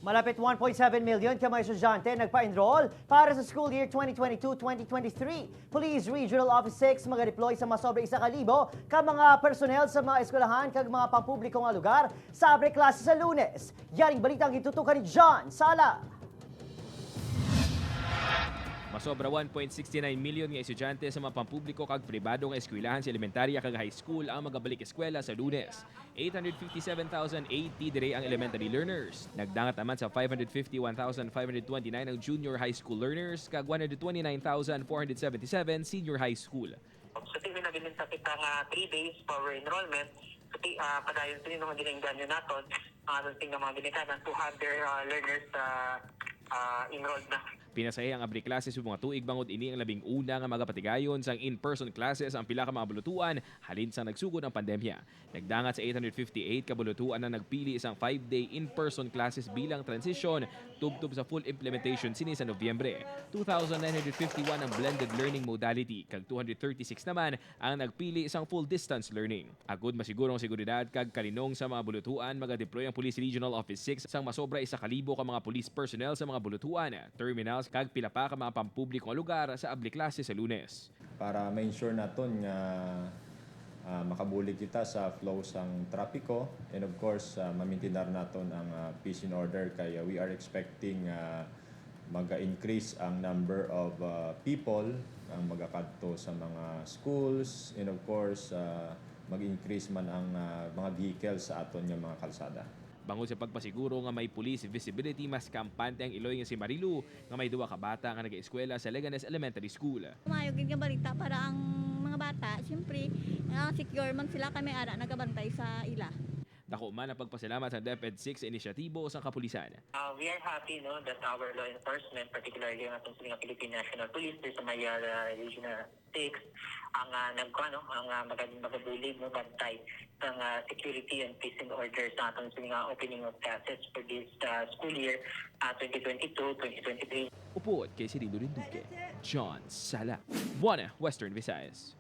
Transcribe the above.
Malapit 1.7 million ka mga estudyante nagpa-enroll para sa school year 2022-2023. Police Regional Office 6 maga-deploy sa masobra 1,000 ka mga personnel sa mga eskwelahan kag mga pampubliko nga lugar sa abre klase sa Lunes. Yaring balitang gitutukan ni John Sala. Masobra 1.69 million nga estudyante sa mga pampubliko kag pribado nga eskwelahan sa elementarya kag high school ang magabalik eskwela sa Lunes. 857,080 dire ang elementary learners. Nagdangat naman sa 551,529 ang junior high school learners kag 129,477 senior high school. So ti nabilin sa kita nga 3 days for our enrollment. So ti padayon sini mga ginaingganyo naton ang atong ting mga ginikanan to have their learners enrolled na. Pinasahi ang abri klase sa mga tuig bangod ini ang 11 nga magapatigayon sang in-person classes ang pila ka mga bulutuan halin sa nagsugod ang pandemya. Nagdangat sa 858 ka bulutuan na nagpili isang 5-day in-person classes bilang transition tubtob sa full implementation sini sa Nobyembre. 2,951 ang blended learning modality kag 236 naman ang nagpili isang full distance learning. Agud masiguro ang seguridad kag kalinong sa mga bulutuan, maga-deploy ang Police Regional Office 6 sang masobra 1,000 ka mga police personnel sa mga bulutuan, terminals kag pila pa ka mga pampublikong lugar sa abli klase sa Lunes. Para ma-ensure naton nga makabulig kita sa flow sang trapiko and of course mamintinar naton ang peace and order kaya we are expecting mag-increase ang number of people ang magakadto sa mga schools and of course mag-increase man ang mga vehicles sa aton nga mga kalsada. Bangod sa pagpasiguro nga may police visibility, mas kampante ang iloy nga si Marilu nga may duwa ka bata nga nag-eskwela sa Leganes Elementary School. Maayo gid nga balita para ang mga bata, siyempre, secure man sila kami ara nagabantay sa ila. Dako man ang pagpasalamat sa DepEd 6 sa inisyatibo sa kapulisan. We are happy, no, that our law enforcement, particularly ang atong sining Philippine National Police sa may Regional 6, ang nagkuan, no, ang magabulig, no, bantay ng security and peace and order sa atong sining opening of classes for this school year 2022-2023. Upod kay Cirilo Rinduque. John Sala. One Western Visayas.